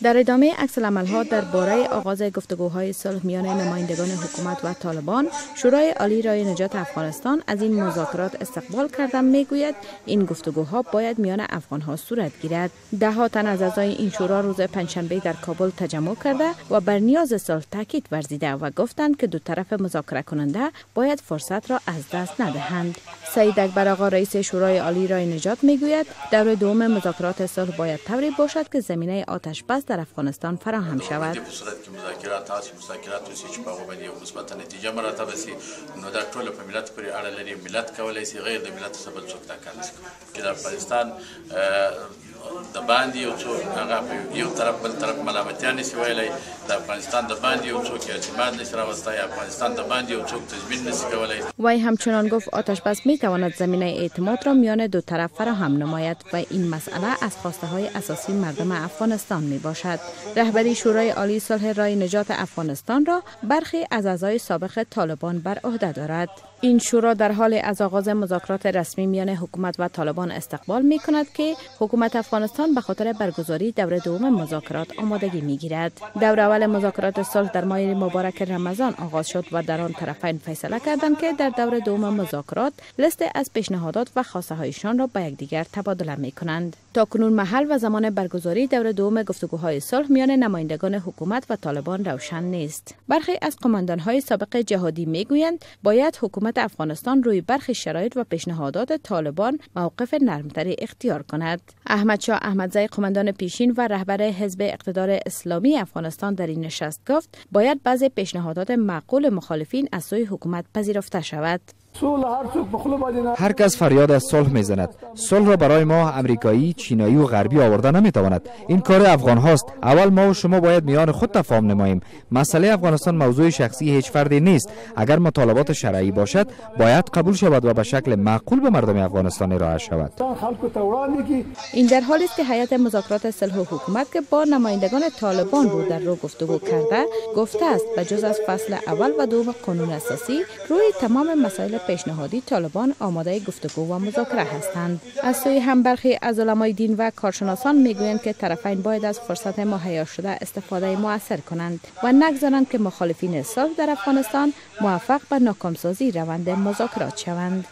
در ادامه عکس‌العمل‌ها درباره آغاز گفتگوهای صلح میان نمایندگان حکومت و طالبان، شورای عالی رای نجات افغانستان از این مذاکرات استقبال کرده میگوید این گفتگوها باید میان افغانها صورت گیرد. ده ها تن از اعضای این شورا روز پنجشنبه در کابل تجمع کرده و بر نیاز صلح تاکید ورزیده و گفتند که دو طرف مذاکره کننده باید فرصت را از دست ندهند. سعید اکبر آقا، رئیس شورای عالی رای نجات، میگوید دور دوم مذاکرات صلح باید طوری باشد که زمینه آتش بس در افغانستان فراهم شود. په صورت کې مذاکرات هسې مذاکرات وشي چې په هغو باندې یو مثبته نتیجه مرتبه شي، نو دا ټوله په ملت پورې اړه لري. ملت کولی شي، غیر د ملت څخه بل څوک دا کار نشي کولی. چې د افغانستان د باندې یو څوک هغه په یو طرف بل طرف ملامتیا نشي ویلی، د افغانستان د باندې یو څوک اعتماد نشي راوستی، افغانستان د باندې یو څوک تضمین نشي کولی. وی همچنان گفت آتش بس می تواند زمینه اعتماد را میان دو طرف فراهم نماید و این مسئله از خواسته های اساسی مردم افغانستان می باشد. رهبری شورای عالی صلح رای نجات افغانستان را برخی از اعضای سابق طالبان بر عهده دارد. این شورا در حال از آغاز مذاکرات رسمی میان حکومت و طالبان استقبال می کند که حکومت افغانستان به خاطر برگزاری دور دوم مذاکرات آمادگی می گیرد. دور اول مذاکرات صلح در ماه مبارک رمضان آغاز شد و در آن طرفین فیصله کردند که در دور دوم مذاکرات لیست از پیشنهادات و خواسته هایشان را با یکدیگر تبادله می کنند. تا کنون محل و زمان برگزاری دور دوم گفتگوهای صلح میان نمایندگان حکومت و طالبان روشن نیست. برخی از قماندانهای سابق جهادی میگویند باید حکومت افغانستان روی برخی شرایط و پیشنهادات طالبان موقف نرمتری اختیار کند. احمد شاه احمدزی، قماندان پیشین و رهبر حزب اقتدار اسلامی افغانستان، در این نشست گفت باید بعضی پیشنهادات معقول مخالفین از سوی حکومت پذیرفته شود. هر کس فریاد از صلح میزند. صلح را برای ما امریکایی، چینایی و غربی آورده نمیتواند. این کار افغان هاست. اول ما و شما باید میان خود تفاهم نماییم. مسئله افغانستان موضوع شخصی هیچ فردی نیست. اگر مطالبات شرعی باشد، باید قبول شود و به شکل معقول به مردم افغانستان ارائه شود. این در حالی است که هیئت مذاکرات صلح حکومت که با نمایندگان طالبان رو در رو گفتگو کرده، گفته است به جز از فصل اول و دوم قانون اساسی، روی تمام مسائل پیشنهادی طالبان آماده گفتگو و مذاکره هستند. از سوی هم برخی از علمای دین و کارشناسان میگویند که طرفین باید از فرصت مهیا شده استفاده موثر کنند و نگذارند که مخالفین صلح در افغانستان موفق به ناکامسازی روند مذاکرات شوند.